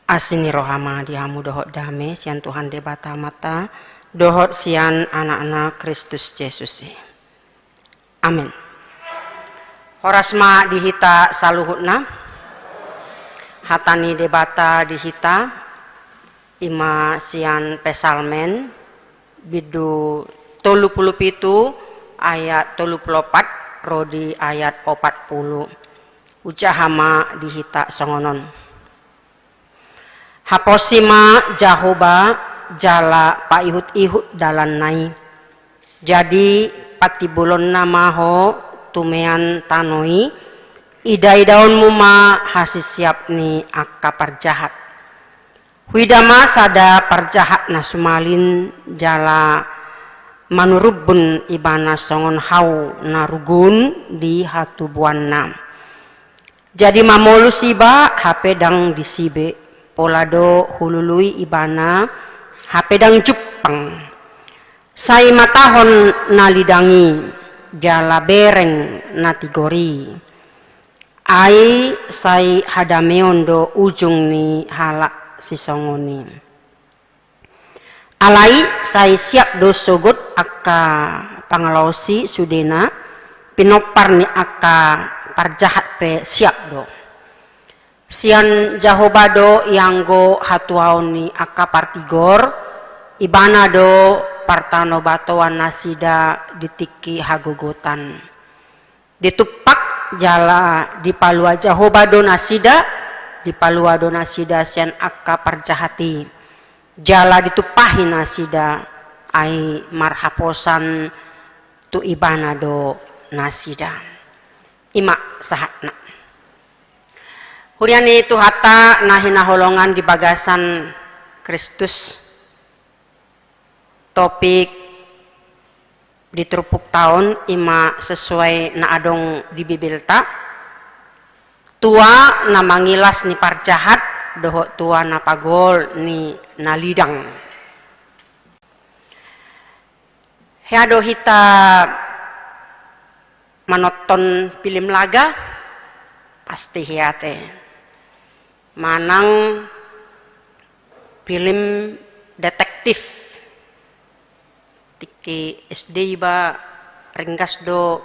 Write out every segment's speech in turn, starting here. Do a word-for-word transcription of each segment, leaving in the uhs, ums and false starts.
Asi ni roha ma di hamu dohot dame sian Tuhan Debata Amanta, dohot sian Anakna Kristus Jesus i. Amen. Horas ma di hita saluhutna. Hata ni Debata di hita, ima sian Psalmen, bindu tolu pulu pitu, ayat tolu pulu opat, ro di ayat opat pulu. Hujaha ma di hita songon on. Haposi ma Jahowa jala paihut-ihut dalanna i. Jadi patimbulonna ma ho tumean tano i, ida-idaonmu ma hasisiap ni angka parjahat. Huida ma sada parjahat na sumalin jala manurumbun ibana songon hau na rugun di hatubuanna. Jadi mamolus iba hape ndang disi be, pola do hulului ibana hape ndang jumpang. Sai matahon na lidang i, jala bereng na tigor i. Ai sai hadameon do ujung ni halak sisongon i. Alai sai siap do sogot angka pangalaosi sudena, pinompar ni angka parjahat pe siap do. Sian Jahowa do ianggo hatuaon ni angka partigor, ibana do partanobatoan nasida di tingki hagogotan. Ditumpak jala dipalua Jahowa do nasida, dipalua do nasida sian angka parjahat i. Jala ditumpahi nasida, ai marhaposan tu ibana do nasida. Ima sahatna. Huria ni Tuhanta na hinaholongan di bagasan Kristus. Topik di turpukta on ima sesuai na adong di Bibelta, tua na mangilas ni parjahat dohot tua na pagol ni na lidang. Hea do hita manonton film laga? Pasti hea te. Manang film detektif. Tingki S D iba ringgas do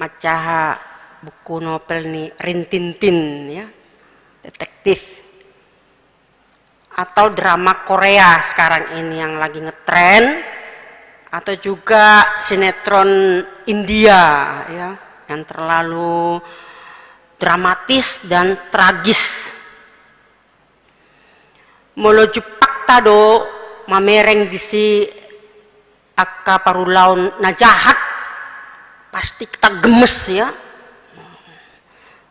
manjaha buku novel ni Rin Tin Tin, ya, detektif. Atau drama Korea sekarang ini yang lagi ngetren, atau juga sinetron India, ya, yang terlalu dramatis dan tragis. Molo jumpangta do mamereng disi angka parulaon na jahat, pasti hita gemes, ya.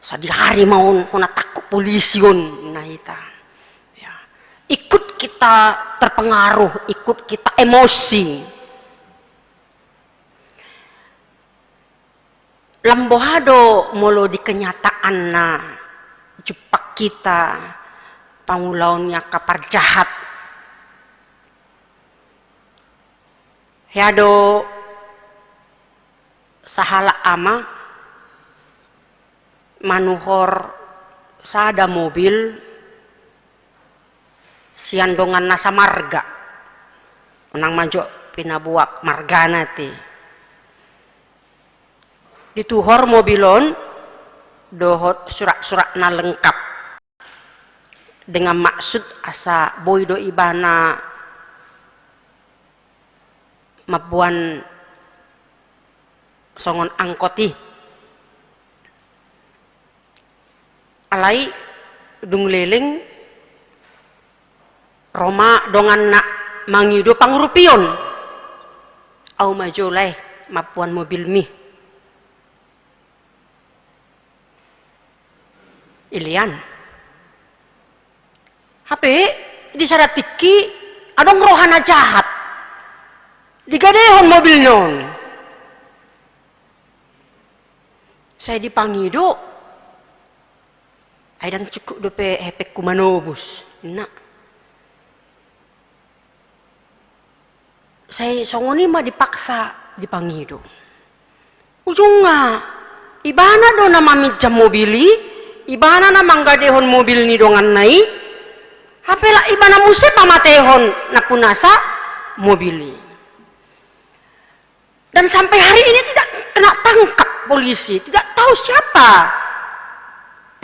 Sadihari ma on hona tangkap polisi on, na hita. Ya. Ikut kita terpengaruh, ikut kita emosi. Lam boha do molo di kenyataanna jumpang hita pangulaon ni angka parjahat. Hea do sahalak ama manuhor sada mobil sian dongan na samarga. Unang manjou pinaboa margana te. Dituhor mobil on dohot surat-surat na lengkap dengan maksud asa boi do ibana mamboan songon angkot i. Alai dung leleng ro ma donganna mangido pangurupion. Au ma jolo i mamboan mobilmi. Ilean. Hape di sada tingki adong roha na jahat. Digadehon mobilna on. Sai dipangido. Ai ndang cukup dope hepengku manobus, ninna. Sai songon i ma dipaksa dipangido. Ujungna, ibana do na maminjam mobil i, ibana na manggadehon mobil ni donganna i, Tapelak ibana muse pamatehon nampunasa mobil i. Dan sampai hari ini tidak kena tangkap polisi, tidak tahu siapa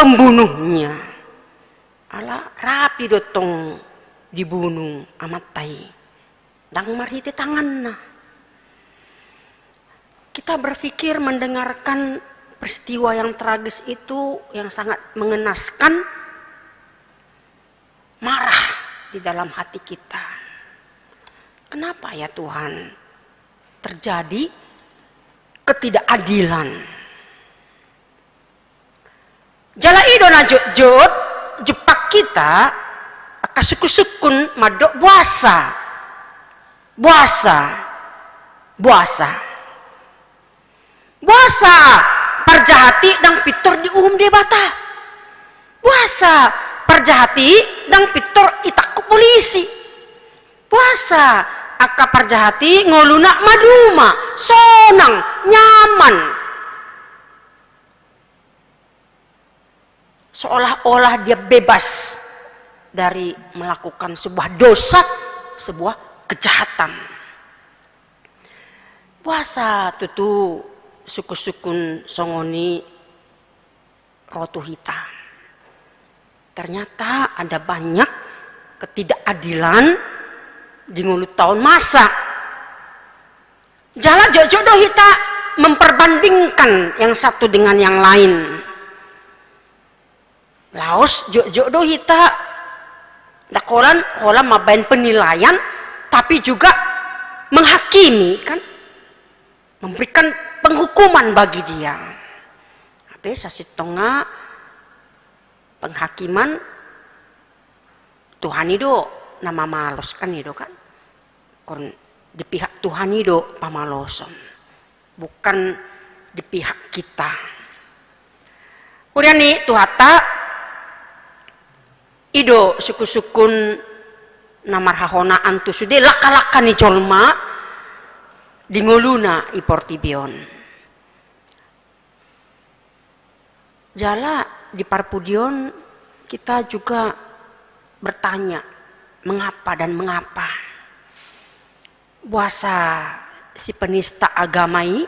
pembunuhnya. Ala rapi do tong dibunu amanta i, ndang marhite tanganna. Kita berpikir mendengarkan peristiwa yang tragis itu, yang sangat mengenaskan, marah di dalam hati kita. Kenapa ya Tuhan terjadi ketidakadilan? Jala i do na jotjot jumpang hita angka sungkunsungkun mandok boasa. Boasa. Boasa. Boasa parjahat i ndang pintor diuhum Debata. Boasa parjahat i ndang pintor ditangkup polisi. Boasa angka parjahat i ngoluna maduma, sonang, nyaman. Seolah-olah dia bebas dari melakukan sebuah dosa, sebuah kejahatan. Boasa tutu sungkunsungkun songon i ro tu hita? Ternyata ada banyak ketidakadilan di ngolunta on, masa. Jala jotjot do hita memperbandingkan yang satu dengan yang lain. Laos jotjot do hita ndang holan, holan mambaen penilaian, tapi juga menghakimi, kan? Memberikan penghukuman bagi dia. Hape sasintongna penghakiman Tuhan i do na mamalos, kan i do, kan? Ingkon di pihak Tuhan i do pamaloson, bukan di pihak kita. Huria ni Tuhanta, i do sungkunsungkun na marhahonaan tu sude langkalangka ni jolma di ngoluna di portibi on. Jala di parpudi on kita juga bertanya, mengapa dan mengapa? Boasa si penista agama i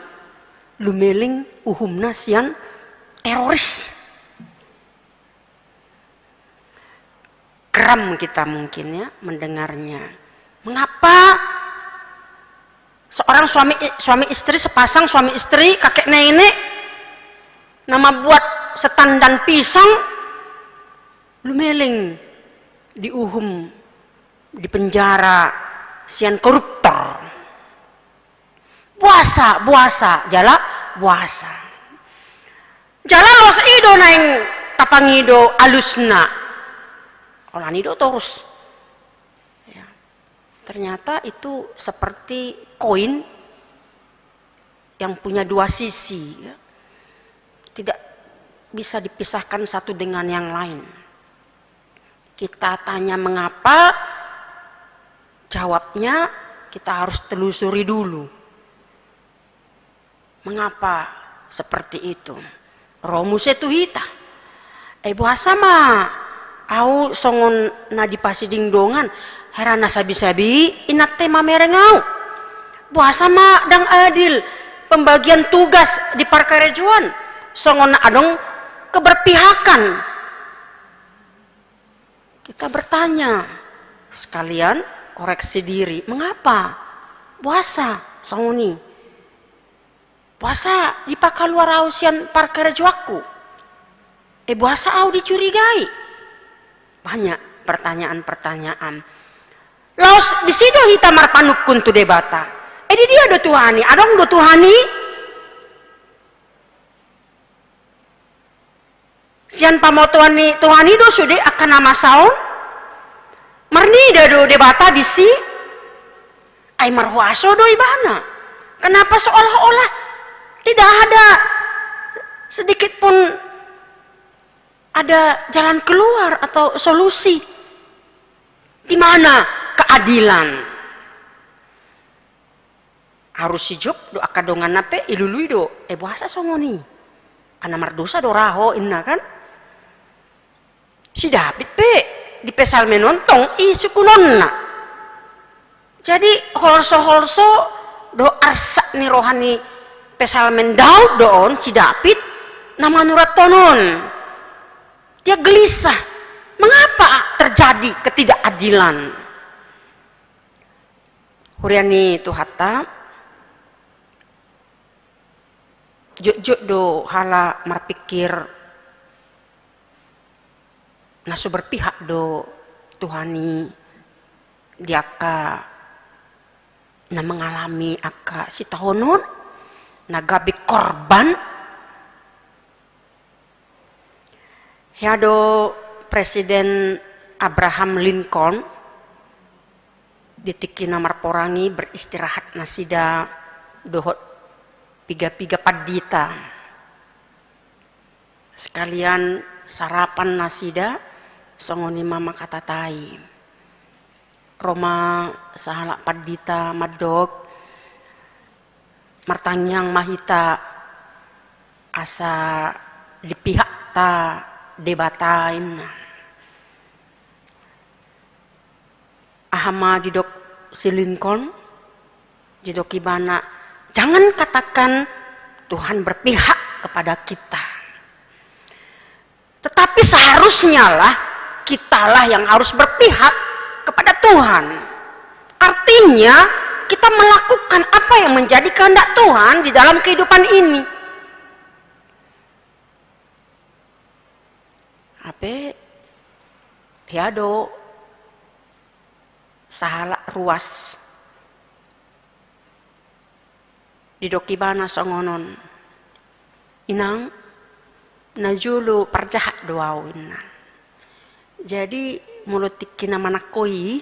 lumeleng uhumna sian teroris? Geram kita mungkin, ya, mendengarnya. Mengapa seorang suami, suami istri, sepasang suami istri, kakek nenek, na mambuat setandan pisang, lumeleng diuhum, dipenjara sian koruptor? Boasa, boasa, jala boasa. Jala laos i do naeng tapangido alusna. Holan i do torus. Ya. Ternyata itu seperti koin yang punya dua sisi, ya. Tidak bisa dipisahkan satu dengan yang lain. Kita tanya mengapa, jawabnya kita harus telusuri dulu. Mengapa seperti itu? Ro muse tu hita. Eh, boasa ma au songon na dipasiding dongan, hera na sabisabi inanta i mamereng au? Boasa ma ndang adil pembagian tugas di parkarejoan, songon na adong keberpihakan? Kita bertanya, sekalian koreksi diri, mengapa? Boasa songon i? Boasa dipakaluar au sian parkarejoanku? Eh, boasa au dicurigai? Banyak pertanyaan-pertanyaan. Laos disi do hita marpanungkun tu Debata. Eh, di dia do Tuhan i? Adong do Tuhan i? Sian pamotoan ni Tuhan i do sude angka na masa on? Marnida do Debata disi? Ai marhuaso do Ibana. Kenapa seolah-olah tidak ada sedikit pun ada jalan keluar atau solusi? Di mana keadilan? Harus si Job do angka donganna pe ilului do, eh, boasa songon i? Ai na mardosa do ra ho, inna, kan? Si Daud pe di P Psalmen on tong i sungkunonna. Jadi holso-holso dohot arsak ni roha ni Psalmen Daud do on, si David, na manurathon on. Dia gelisah. Mengapa terjadi ketidakadilan? Huria ni Tuhanta, jotjot do halak marpikir na so berpihak do Tuhan i di angka na mengalami angka sitaonon, na gabe korban. Hea do Presiden Abraham Lincoln, di tingki na marporang i beristirahat nasida dohot piga-piga pandita. Sekalian sarapan nasida, songon i ma mangkatatai. Ro ma sahalak pandita mandok, martangiang ma hita asa dipihakta Debata, inna. Aha ma didok si Lincoln? Didok ibana, jangan katakan Tuhan berpihak kepada kita. Tetapi seharusnyalah kitalah yang harus berpihak kepada Tuhan. Artinya, kita melakukan apa yang menjadi kehendak Tuhan di dalam kehidupan ini. Hape, hea do sahalak ruas. Didok ibana songon on, inang, na jolo parjahat do ahu, inna. Jadi molo tingki na manangko i,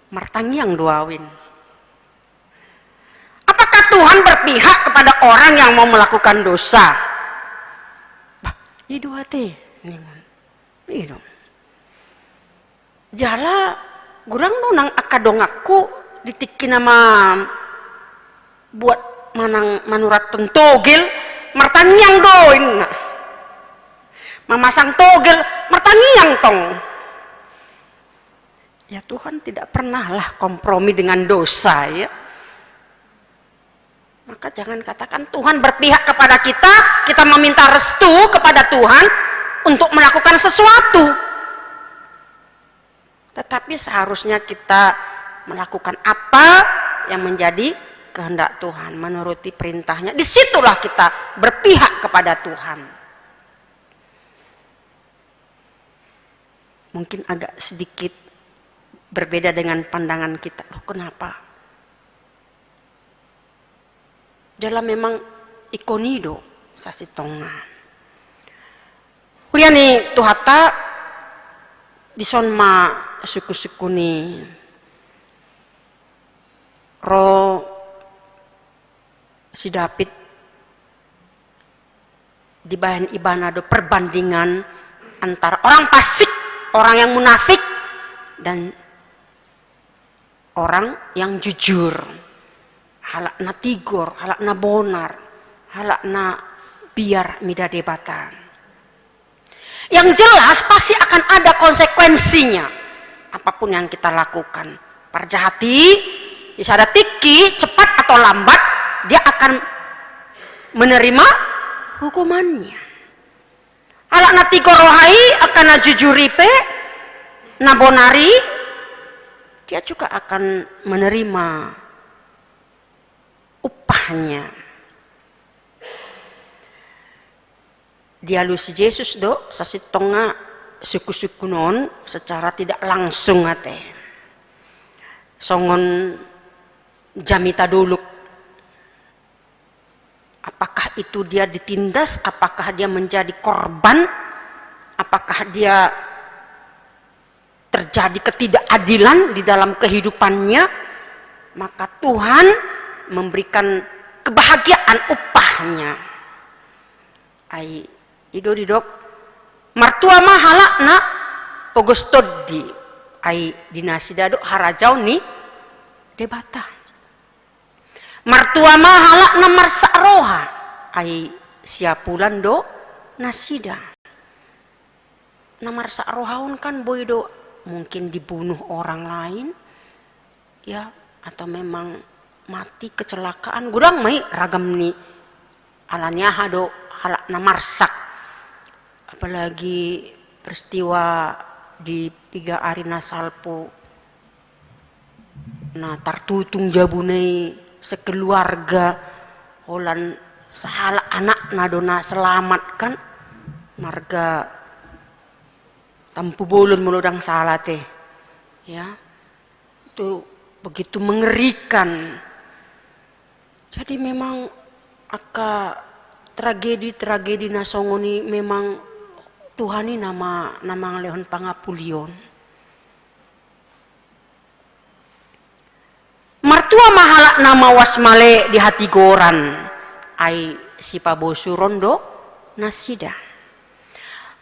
martangiang do ahu, inna. Apakah Tuhan berpihak kepada orang yang mau melakukan dosa? Bah, i do ate, ninna. I do. Jala godang do nang angka donganku di tingki na ma-, buat manang manurathon togel, martangiang do, inna. Mamasang togel, martangiang tong. Ya, Tuhan tidak pernahlah kompromi dengan dosa, ya. Maka jangan katakan Tuhan berpihak kepada kita, kita meminta restu kepada Tuhan untuk melakukan sesuatu. Tetapi seharusnya kita melakukan apa yang menjadi kehendak Tuhan, menuruti perintahnya. Disitulah kita berpihak kepada Tuhan. Mungkin agak sedikit berbeda dengan pandangan kita. Loh, kenapa? Jala memang ingkon i do sasintongna. Huria ni Tuhanta, dison ma sungkunsungkun i. Ro si David, dibaen ibana do perbandingan antara orang fasik, orang yang munafik, dan orang yang jujur, halak na tigor, halak na bonar, halak na biar mida Debata. Yang jelas pasti akan ada konsekuensinya. Apapun yang kita lakukan, parjahat i, di sada tingki, cepat atau lambat, dia akan menerima hukumannya. Halak na tigor roha i, angka na jujur i pe, na bonar i, dia juga akan menerima upahnya. Dialusi Jesus do sasintongna sungkunsungkun on secara tidak langsung ate. Songon jamita dolok. Apakah itu dia ditindas? Apakah dia menjadi korban? Apakah dia terjadi ketidakadilan di dalam kehidupannya? Maka Tuhan memberikan kebahagiaan upahnya. Ai i do didok, martua ma halak na pogos tondi, ai di nasida do harajaon ni Debata. Martua ma halak na marsak roha, ai siapulan do nasida. Na marsak roha on kan boi do mungkin dibunuh orang lain, ya, atau memang mati kecelakaan, godang ma i ragam ni. Alani aha do halak na marsak, apalagi peristiwa di piga ari na salpu, na tartutung jabuna i sekeluarga, holan sahalak anakna do na selamat kan, marga Tampubolon molo ndang sala te, ya. Itu begitu mengerikan. Jadi memang angka tragedi-tragedi na songon i memang Tuhan i nama, nama mangalehon pangapulion. Martua ma halak na mawas male di hatigoran, ai sipabosuron do nasida.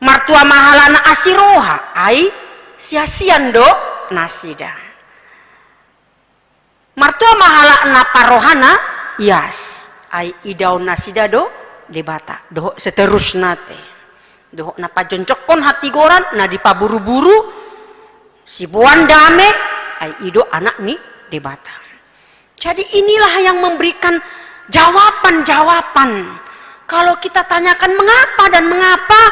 Martua ma halak na asi roha, ai siasian do nasida. Martua ma halak na parrohana ias, ai idaon nasida do Debata, dohot seterusna te. Dohot na pajonjokkon hatigoran, na dipaburuburu, siboan dame, ai i do anak ni Debata. Jadi inilah yang memberikan jawaban-jawaban. Kalau kita tanyakan mengapa dan mengapa,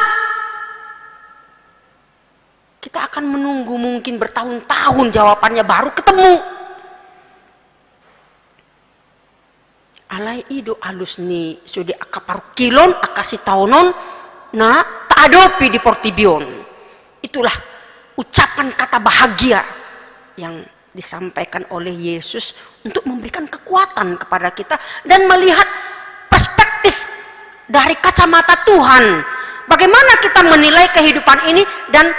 kita akan menunggu mungkin bertahun-tahun jawabannya baru ketemu. Alai i do alus ni sude angka parungkilon, angka sitaonon na taadopi di portibi on. Itulah ucapan kata bahagia yang disampaikan oleh Yesus untuk memberikan kekuatan kepada kita dan melihat perspektif dari kacamata Tuhan. Bagaimana kita menilai kehidupan ini dan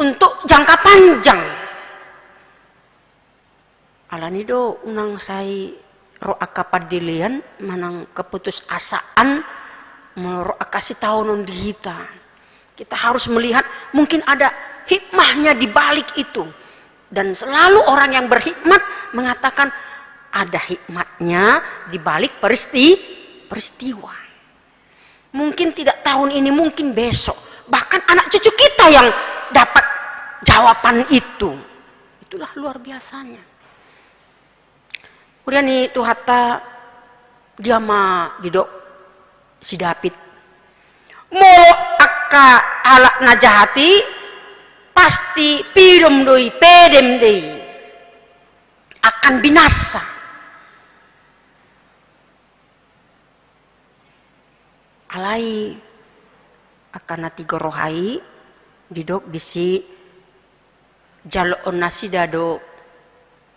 untuk jangka panjang. Alani do unang sai ro angka pandelean manang keputusasaan, molo ro angka sitaonon di hita. Kita harus melihat mungkin ada hikmahnya di balik itu. Dan selalu orang yang berhikmat mengatakan ada hikmatnya di balik peristi-, peristiwa. Mungkin tidak tahun ini, mungkin besok. Bahkan anak cucu kita yang dapat jawaban itu. Itulah luar biasanya. Kemudian ni Tuhanta, dia ma didok si David. Molo angka halak na jahat i, pasti pidom do i, pedem do i. Akan binasa. Alai angka na tigor roha i didok disi jaloon nasida do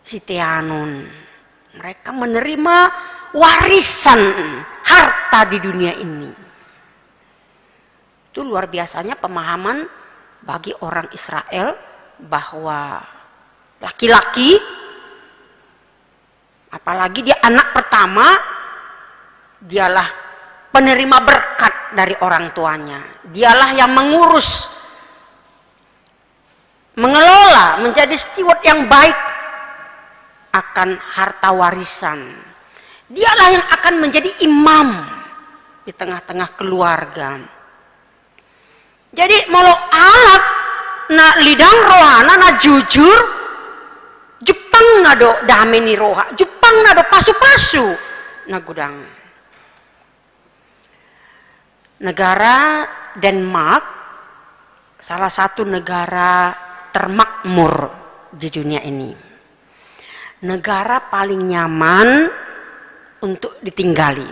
siteanon. Mereka menerima warisan harta di dunia ini. Itu luar biasanya pemahaman bagi orang Israel bahwa laki-laki, apalagi dia anak pertama, dialah penerima berkat dari orang tuanya. Dialah yang mengurus, mengelola, menjadi steward yang baik akan harta warisan. Dialah yang akan menjadi imam di tengah-tengah keluarga. Jadi molo halak na lidang rohana, na jujur, jumpangna do dame ni roha, jumpangna do pasu-pasu na godang. Negara Denmark salah satu negara termakmur di dunia ini. Negara paling nyaman untuk ditinggali.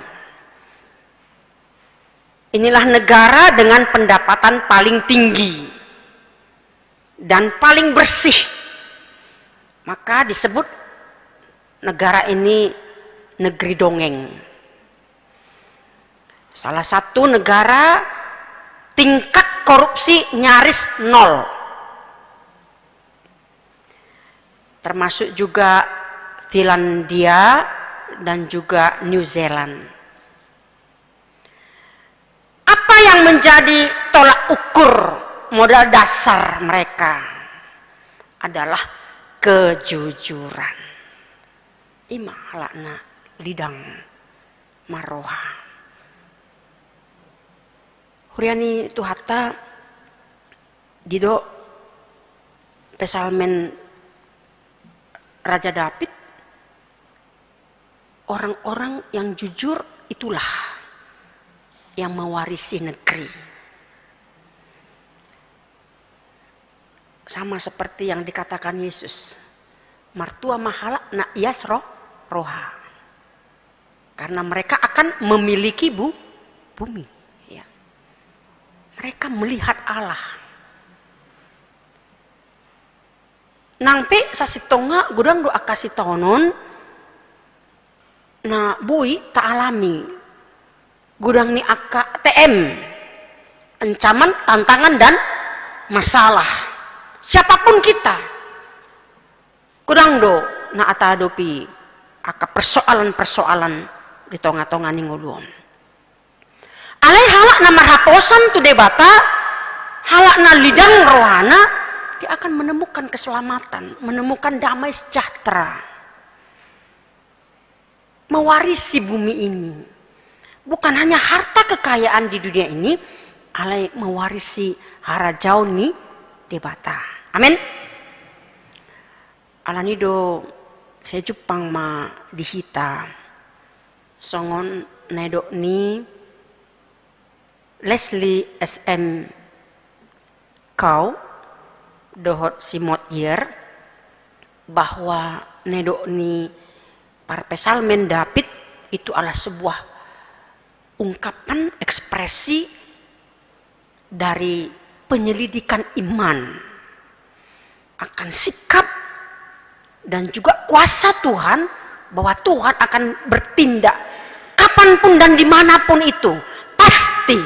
Inilah negara dengan pendapatan paling tinggi dan paling bersih. Maka disebut negara ini negeri dongeng. Salah satu negara tingkat korupsi nyaris nol. Termasuk juga Finlandia dan juga New Zealand. Apa yang menjadi tolak ukur, modal dasar mereka adalah kejujuran. I ma halak na lidang marroha. Huria ni Tuhanta, didok Psalmen Raja Daud, orang-orang yang jujur itulah yang mewarisi negeri. Sama seperti yang dikatakan Yesus, martua ma halak na ias ro-, roha. Karena mereka akan memiliki bu-, bumi. Ya. Mereka melihat Allah. Nang pe sasintongna godang do angka sitaonon na boi taalami, godang ni angka T M, ancaman, tantangan, dan masalah. Siapapun kita, godang do na taadopi angka persoalan-persoalan di tonga-tonga ni ngolu on. Alai halak na marhaposan tu Debata, halak na lidang rohana, dia akan menemukan keselamatan, menemukan damai sejahtera, mewarisi bumi ini. Bukan hanya harta kekayaan di dunia ini, alai mewarisi harajaon ni Debata. Amin. Alani do, sai jumpang ma di hita songon na nidok ni Leslie S M Coe dohot Simon Giertz, bahwa na nidok ni parpsalmen Daud itu adalah sebuah ungkapan, ekspresi dari penyelidikan iman akan sikap dan juga kuasa Tuhan, bahwa Tuhan akan bertindak kapanpun dan dimanapun itu, pasti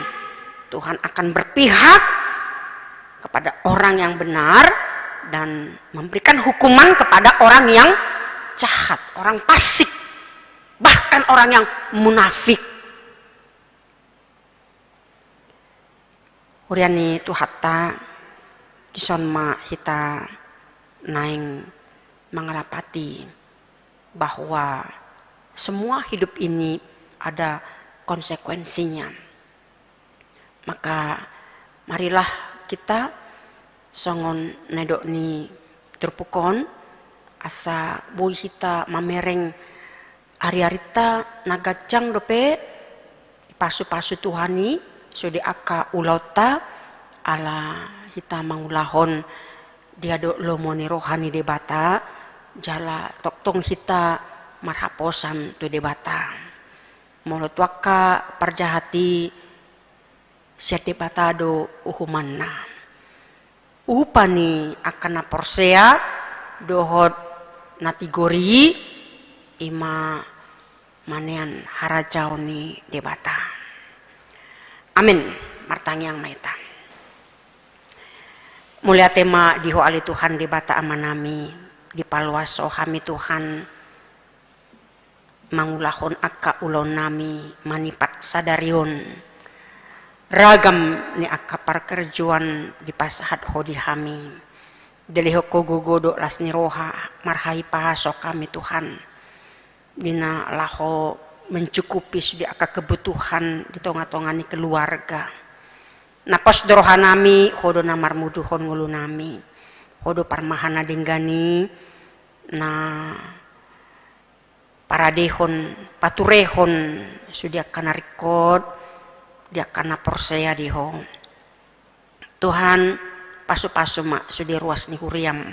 Tuhan akan berpihak kepada orang yang benar dan memberikan hukuman kepada orang yang jahat, orang fasik, bahkan orang yang munafik. Huria ni Tuhanta, dison ma hita naeng mangalapati bahwa semua hidup ini ada konsekuensinya. Maka marilah kita songon na nidok ni turpuk on, asa boi hita mamereng ariarinta na ganjang dope dipasupasu Tuhan i, sude angka ulaonta, ala hita mangulahon dia do lomo ni roha ni Debata, jala tongtong hita marhaposan tu Debata. Molo tu angka parjahat i, sian Debata do uhumanna. Upa ni angka na porsea dohot na tigor i, i ma manean harajaon ni Debata. Amin. Martangiang ma hita. Mauliate ma di Ho ale Tuhan Debata Amanami, dipaloas Ho hami Tuhan, mangulahon angka ulaonnami manipat sadari on. Ragam ni angka parkarejoan dipasahat Ho di hami. Dilehon Ho gogo dohot las ni roha, marhahipason hami Tuhan, di na laho mencukupi sude angka kebutuhan di tonga-tonga ni keluarga. Na pos do rohanami, Ho do na marmuduhon ngolunami. Ho do parmahan na denggan i, na paradehon, paturehon sude angka na ringkot, di angka na porsea di Ho. Tuhan, pasupasu ma sude ruas ni huriam,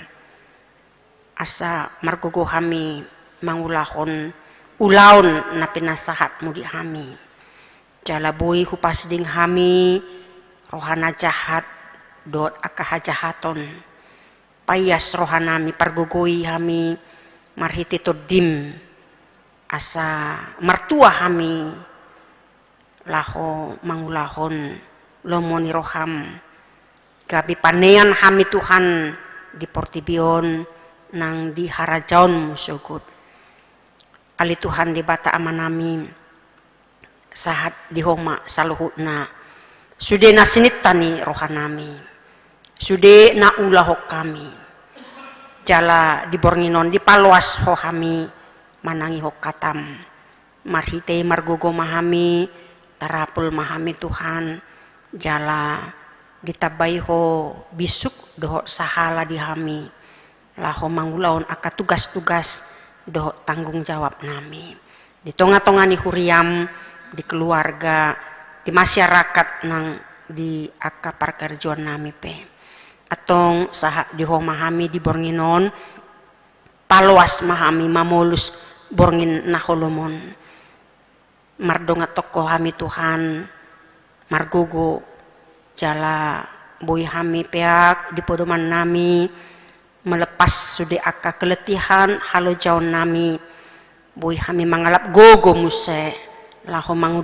asa margogo hami mangulahon ulaon na pinasahatmu di hami. Jala boi hupasiding hami roha na jahat dohot angka hajahaton. Paias rohanami, pargogoi hami marhite Tondim, asa martua hami laho mangulahon lomo ni roham, gabe panean hami Tuhan di portibi on nang di harajaonmu sogot. Ale Tuhan Debata Amanami, sahat di Ho ma saluhutna. Sude na sininta ni rohanami, sude na ulahon hami. Jala di borngin on dipaloas Ho hami manangihon hatam. Marhite i margogo ma hami, tarapul ma hami Tuhan, jala ditambai Ho bisuk dohot sahala di hami, laho mangulahon angka tugas-tugas dohot tanggung jawab nami di tonga-tonga ni huriam, di keluarga, di masyarakat nang di angka parkarejoan nami pe. Antong sahat di Ho ma hami di borngin on, paloas ma hami mamolus borngin na holom on. Mardongan tongko hami Tuhan, margogo, jala boi hami peak di podoman nami, melepas sude angka keletihan halojaon nami, boi hami mangalap gogo muse, laho mangu-